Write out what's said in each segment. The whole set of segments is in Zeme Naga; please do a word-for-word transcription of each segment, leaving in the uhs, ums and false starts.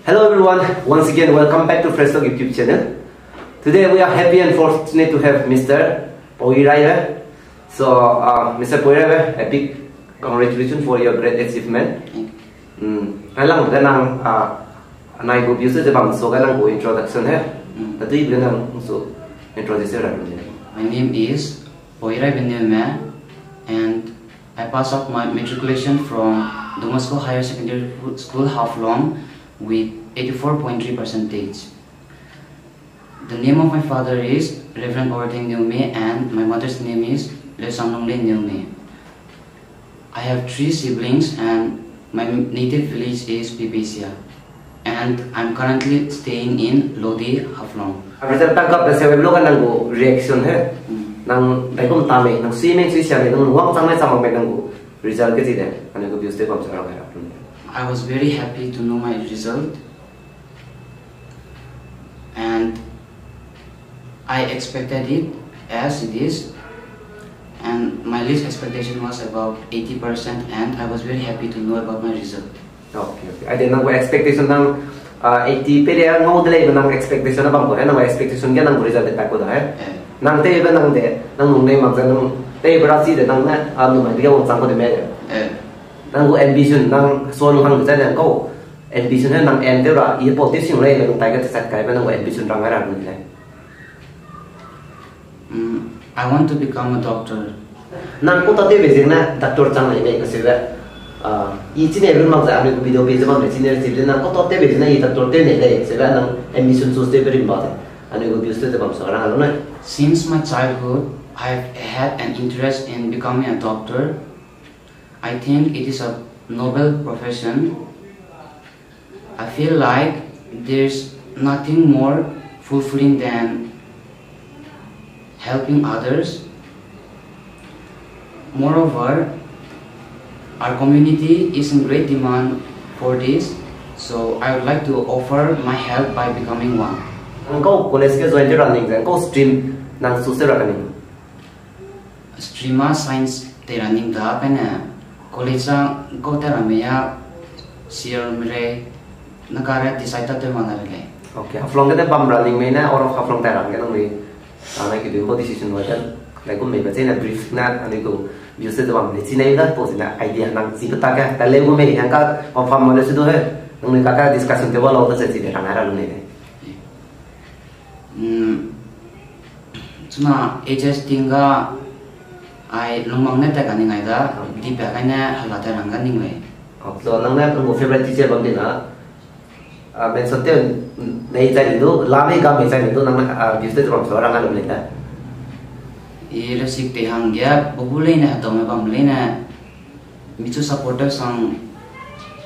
Hello everyone, once again welcome back to Fresh Talk YouTube channel. Today we are happy and fortunate to have Mister Poiraibe. So, uh, Mister Poiraibe, a big congratulations for your great achievement. Thank you. Mm. Hai lang ga nang, uh, anai gu views ze bam so ga nang gu introduction he. Mm. Tadi ga nang so introduce ra. My name is Poiraibe Neume, and I pass out my matriculation from Don Bosco Higher Secondary School, Haflong, with eighty-four point three percentage. The name of my father is Reverend Poiraibe Neume, and my mother's name is Lesanglongle Neume. I have three siblings, and my native village is Pipesia, and I'm currently staying in Lodi, Haflong. Result tangkap da se weblo ga nang gu reaction he. Mm. Nang dai kum ta mei, nang sui mei, sui sia mei, nang wang chang mei, chang mei nang gu result ke chi de. Anui gu views te bam sa ra ga. I was very happy to know my result. And I expected it as it is, and my least expectation was about eighty percent, and I was very happy to know about my result. Okay, okay. Ai de nang gu expectation nang, ah, eighty pe de ngau de lei, nang expectation na bam ko, eh, nang gu expectation ge nang gu result de pa ko da, eh? Eh. Nang te be nang de, nang nung nei mak ze nang te be ra si de nang ne, ah, nung mai de ge wang chang ko de me de. Eh. Nang gu ambition nang so nung hang de zai nang ko. Ambition he nang aim tew ra, i politics sing lei, nang tai ga chat kai be nang gu ambition rang ai ra ni lei. Mm, I want to become a doctor. Nang kau ta tew be zing na doctor chang lei lei ka se be. Ah, i chine run mak ze anui gu video pe ze bam lei, chine run ze nang kau ta tew be zing na i doctor tew nei lei se be nang ambition choose tew be rim ba ze. Anui gu views tew ze bam sa rang a lu nai. Since my childhood, I've had an interest in becoming a doctor. I think it is a noble profession. I feel like there's nothing more fulfilling than helping others. Moreover, our community is in great demand for this, so I would like to offer my help by becoming one. Nang kau college ke join tew ra ning ze, nang kau stream nang choose tew ra ka ning? Stream a science tei ra ning da, kaine college a kau tei ramme a sir mere na kare decide ta tew ma na re lei. Okay, Haflong gene bam ra ning mei ne, out of Haflong tei ra ge nang mei, a, nai ki dui bo decision wa den, nai kum mei ba chene brief na, anui gu views te bam lei, chi nai da, to chi na idea nang chi pe ta ke, ta lei gu mei, nang ka confirm ma le su du he, nang mei ka ka discussion te wa lau ta se chi de rang ai ra lu nei lei. Mm, chuna H S ting ga ai lungmang ne ta ka ning ai da, di pa kai ne hala ta rang ga ning lei. So, nang ne nang gu favorite teacher bam di na, a, mention tew nei chai ni du, la mei ga mei chai ni du, nang ne, a, views te bam so rang a lu nei da. I resik te hang ge, babu lei ne, dau me bam lei ne, michu supporter sang,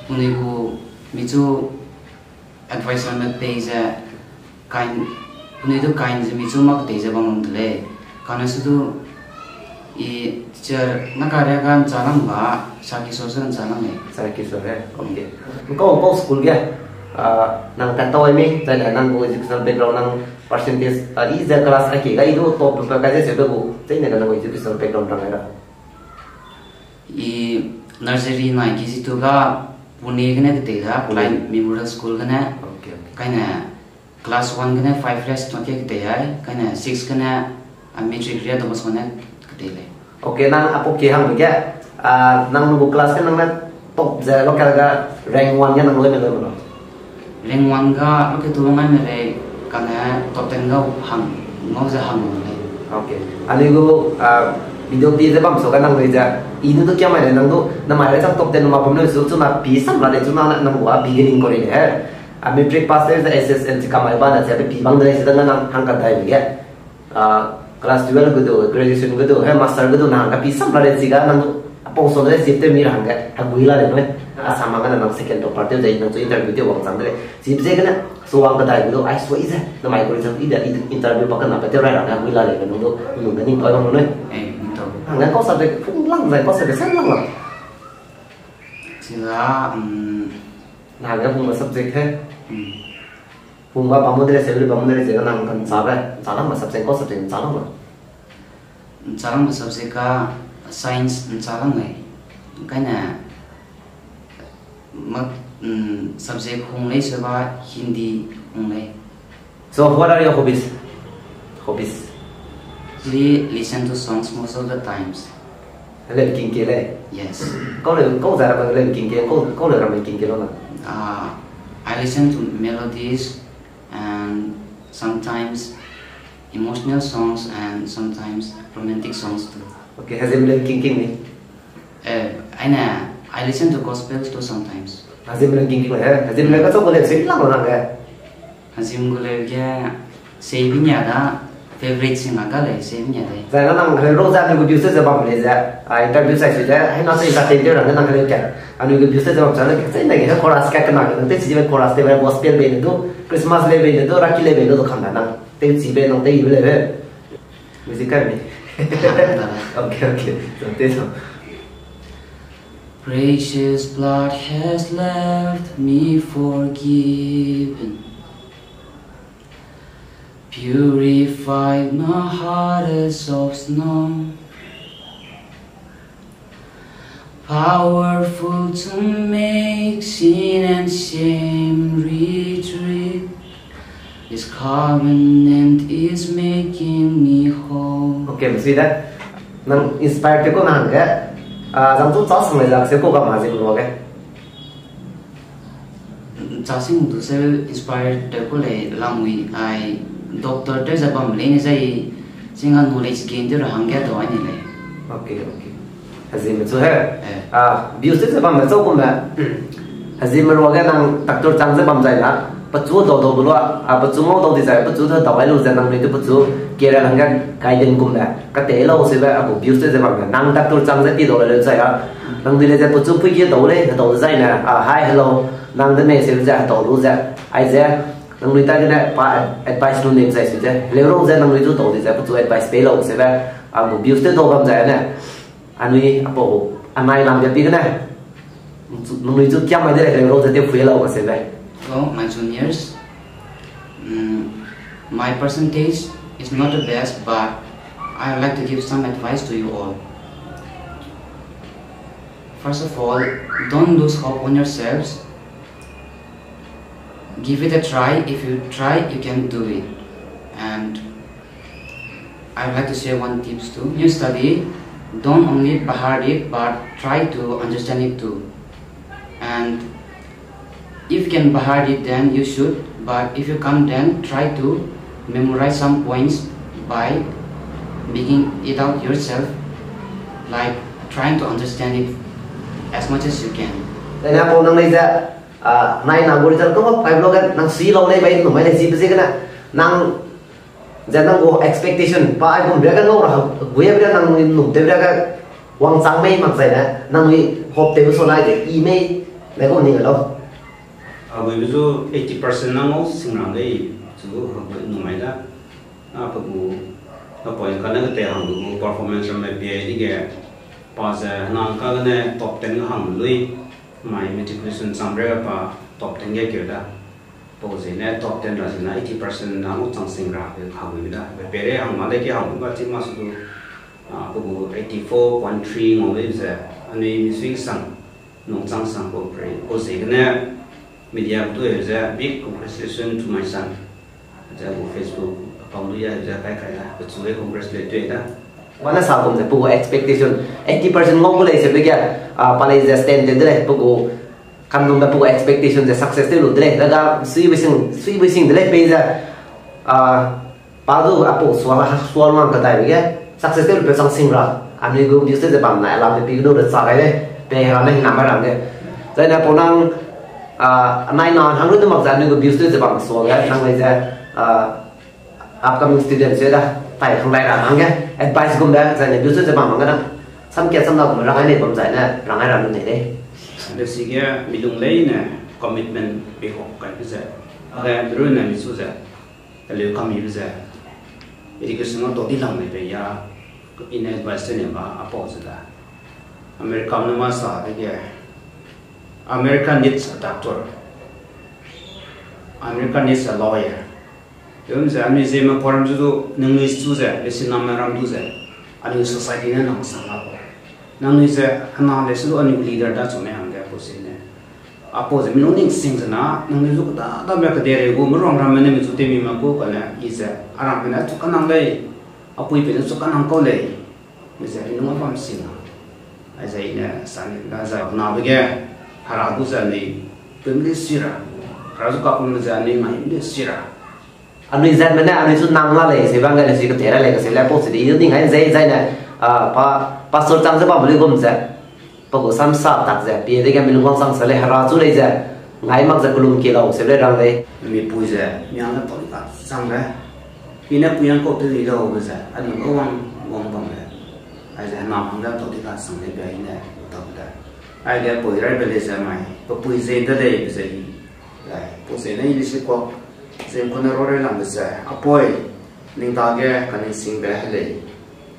uni gu, michu advice ramme pei ze, kain, penui du kain ze michu mak tei ze bam lung de lei. Kane su du, i teacher na kare ga ncha lang ba, Sir Kishore se ncha lang lei. Sir Kishore, eh? Okay. Nkau, nkau school ge, ah, nang tat tau ai mei, zai ne nang gu educational background, nang percentage, ah, i ze class a ke ga i du top pe kai ze se be gu, zai ne nang gu educational background rang ai ra. I nursery nai K G two ga Pune gene ketei da, Pune. Applied Memorial School gene. Okay, okay. Kaine class one gene five years toke ketei ai, kaine six gene, a, matric ria Don Bosco ne ketei lei. Okay, nang apau ke hang ge, a, nang nang gu class ge nang ne top ze local ga rank one ge nang loi me loi me lo? Rank one ga local tu ngai me lei, kane top ten ga hang, ngau ze hang me lei. Okay. Anui gu, a, video pi ze bam so ga nang lei ze, i nu du kia mai lei nang du, na mai lei chang top ten ma bam lei su, chuna pi sam la lei, chuna nang gu a beginning ko lei he. A, matric pass lei ze S S L C ka mai ba na ze, pi bang de lei ze da nang hang ka dai lei ge. Ah, class twelve ge du, graduation ge du, he master ge du, nang ka pi sam la lei chi ga, nang apau so de lei, zip te mi ra hangge, hagui la lei nui. Asam hangge nang second topper tew zai, nang chu interview tew wang chang de lei. Zip ze gene, so wang kedai ge du, ai so i ze, na mai graduation i de, i interview pa kena pe tew rai ra hagui la lei, nang du, nung de ning toi bang nui. Eh, ning toi. Hangge kau subject phung lang zai, kau subject sen lang lang. Chi ga, um, na hangge phung ma subject he. Hmm. Hung ba bam de lei, se bam de lei, ze nang kan sa be, sa lang ma subject ko subject sa lang ma. Sa lang ma subject ka science sa lang lei. Kaine, ma, Mm, subject hung lei seba Hindi hung lei. So, what are your hobbies? Hobbies? Actually, listen to songs most of the times. Leu king ke lei? Yes. Kau leu, kau zai ramme leu king ke, kau, kau leu ramme king ke lo na? Uh, I listen to melodies and sometimes emotional songs and sometimes romantic songs too. Okay, hezim leu king king ni? Eh, aine, I listen to gospels too sometimes. Hezim leu king king le, hezim leu ka chau ko le se lang lang ge. Hezim gu leu ge, se binya da, favorite singer ga lei, se binya de. Zai na nang heleu ro zai anui gu views ze bam le ze, a interview sai su ze, hai na se entertain de rang nang heleu ke. Anui gu views ze bam zai na ke, zai na ke chorus ka kena ke, nang te si be chorus te be gospel be ne du, Christmas le be ne du, Raki le be ne du kam da nang. Te si be nang te i be le be. Music kai me. Okay, okay. So, te so. Precious blood has left me forgiven. Purified my heart as of snow. Powerful to make sin and shame retreat. This covenant is making me whole. Okay, msi da. Nang inspire te ko nang ge. Ah, zang tu cha sang le zak se ko ga ma ze ko ge. Chasing du se inspire te ko lei lamui ai doctor te ze bam lei ne zai singa knowledge gain te ra hangge to ai ni lei. Okay, okay. Hezim chu he. Eh. Ah, views te ze bam me chau ku me. Hezim me ruage nang doctor chang ze bam zai na. Pechu dau dau bu lua, ah, pechu ngau dau di zai, pechu dau dau ai lu ze nang nui tu pechu kere hangge guidance kum me. Ka te lau se be, ah, bu views te ze bam me. Nang doctor chang ze ti dau le zai a. Nang di le ze pechu pui ge dau le, dau zai na. Ah, hi, hello. Nang de me se ze dau lu ze. Ai ze, nang nui ta gene pa advice lu nim zai su ze. Leu rau ze nang nui tu dau di ze, pechu advice pei lau se be. Ah, bu views te dau bam zai ne. Anui apau, anai lam ge pi gene. Nang nui tu kiam mai de le, leu rau ze te pui lau se be. Hello, my juniors. Mm, my percentage is not the best, but I would like to give some advice to you all. First of all, don't lose hope on yourselves. Give it a try. If you try, you can do it. And I would like to share one tips too. When you study, don't only by heart it, but try to understand it too. And if you can by heart it, then you should. But if you can't, then try to memorize some points by making it out yourself, like trying to understand it as much as you can. Then I nang lei ze, ah, nai nang gu result ko five lo ge nang si lo lei bai nu mai lei si pe si gene nang ze nang gu expectation pa ai gum bria ge ngau ra ha, guia bria nang num te bria ge wangchang mei mak zai ne, nang nui hope te bu so nai de i mei, le gu ning lo. A gui bu zu eighty percent nang ngau sing rang dei, chu gu ha gui num mai da. A pe gu, a point ka ne ka te hang gu performance ram mai pi ai di ge, pa ze nang ka ne top ten ga hang lui, mai matriculation cham re pa top ten ge keu da. Pau ziegene top ten ra ziegene eighty percent na ngu chang sing ra pe kha gui da. Pe pere hang ma lei ke hang ba chi ma su du, ah, pe gu eighty four point three ngau lei ze, anui mi sui sang, nung chang sang pau pre. Pau ziegene media du e ze, big congratulations to my son. Ze gu Facebook account du ya ze kai kai da, pe chu e congratulate tui da. Wana sa kum ze pe gu expectation eighty percent ngau gu lei se be ge, ah, pa lei ze stand de lei, pe gu kan num da pe gu expectation ze success te lu de lei, da ga sui bu sing, sui bu sing de lei pe ze, ah, pa du a pau sua la, sua luang ka dai be ge, success te lu pe chang sing ra, anui gu views te ze bam na, lam de pi gu du re cha gai lei, pe ra ne hina mai ram ge. Zai ne pau nang, ah, nai na hang lu de mak ze anui gu views te ze bam sua ge, nang lei ze, ah, upcoming students ze da, tai hang lai ra hangge, advice gum da, zai ne views te ze bam hangge da, sam kia sam da gum rang ai nei bam zai ne, rang ai ra lu nei lei. Lesi ge milung lei ne commitment pe hok kai be ze. Age dru ne mi su ze. Leu kami be ze. Education no to di lang nei pe ya. I ne advice te ne ba a pau ze da. America ne ma sa de ge. America needs a doctor. America needs a lawyer. Yum ze anui ze ma program zu du, nangnui zu ze, lesi na ma ram du ze. Anui society ne nang sang la ko. Nangnui ze, ana lesi du anui leader da chu me hangge ko se ne. Apau ze mi lung ning sing ze na, nang ne zu keda da me kede rei gu, me ruang ramme ne mi zu temi ma gu kane, i ze, a ramme ne chu kanang lei, a pui pe ne chu kanang kau lei, mi ze, i nung a bam sing na. Ai ze i ne, sa ni, da ze, na be ge, hera gu ze ni, pui mi le si ra, hera zu ka pum ze ni, ngai mi le si ra. Anui zatme ne, anui chu nang la lei, se bang ga le si kete ra lei, kese le pau se di, i ning ai ze, zai ne, a, pa, pastor chang ze bam lu gum ze. Pa gu sam sa tak ze, pie dege mi lung wang sang sa lei, hera chu lei ze, ngai mak ze kelum ki lau, se le rang lei. Mi pui ze, mi ang le pau di ka sang le. Pi ne pui ang kau te di lau be ze, a nung wang, wang bam le. Ai ze, na hang le pau di ka sang lei be i ne, u ta be le. Ai ge pui rai be lei ze mai, pe pui ze de lei be ze i. Ai, pau ze ne i le si kua, ze kua ne ro rai lam be ze, a pui, ning dage kaning sing be he lei.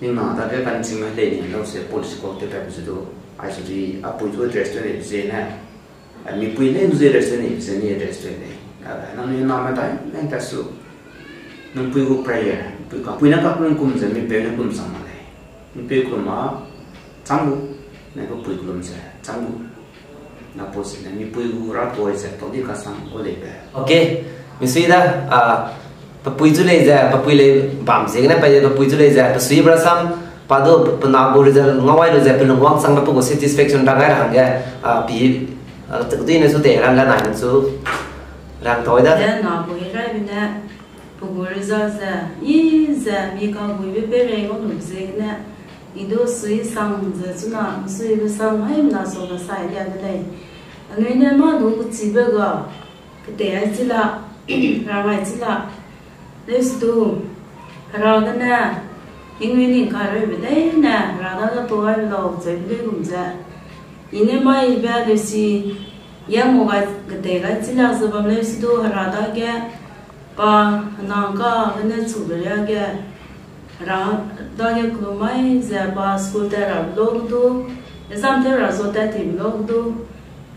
Ning na dage kaning sing be he lei ning lau se pau le si kua te pe be ze du. Ai zu di, a pui zu address te lei be ze ne. A mi pui ne zu address te ni be ze ni address te lei. A, nang ni na me dai, nang ta su. Nang pui gu prayer, pui ka, pui na ka pui kum ze mi pe ne kum sang ma lei. Mi pe kum ma, chang gu, ne pe pui kum ze, chang gu. Na pau se ne, mi pui gu ra pau ze, pau di ka sang, o lei be. Okay, mi sui da, a, pe pui zu lei ze, pe pui lei bam ze, ne pe, pe pui zu lei ze, pe sui bra sam, pa du, pe na gu result ngau ai lu ze, pe lung wang sang, pe gu satisfaction rang ai ra hangge, a, pi, a, te, te ne su te, ran la nai su, rang toi da. Ze na gu i rai bi ne, pe gu result ze, i ze, mi ka gu i be pe rei ngau lu ze ne, i du sui sang ze, chuna, sui be sang, hai na so na sai lia de lei. Anui ne ma du ku chi be ga, kete ai chi la, rang ai chi la, leus du, hera gene, inui ning ka rei be dei ne, hera dage pau ai be lau, ze be dei gum ze. I ne mai be leusi, ya mu gai, kete gai chi la ze bam leus du, hera dage, pa, nang ka, gene chu be ria ge, hera dage kelum mai ze, pa, school te ra be lau du, exam te ra zo te ti be lau du,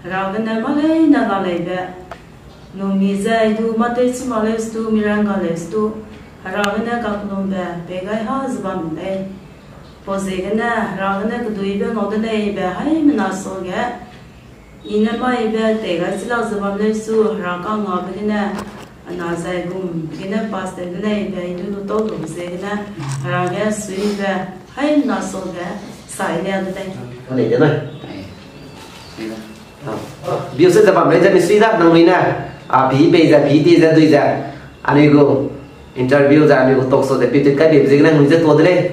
hera gene ma lei ne la lei be. Numi ze i du mâ tei chi ma leus du, mi rang ga leus du, hera gene kakelumbe pei gai ha ze bam lei. Pau ziegene hera gene keduibe ngau de lei be haimena suage, i ne maibe tei gai chi lak ze bam leus du, hera kangabe gene, ana zai gum gene pass tew de lei be i du lu tau lu ziegene, hera ge suibe haimena suage, sai lia de lei. Lei de nai. Biu se ze bam lei ze mi sui da nangnui ne, a, pi pei ze, pi ti ze, dui ze, anui gu interview ze, anui gu talk show ze, pi tut kai beibe ziegene nangnui ze tuâ de lei.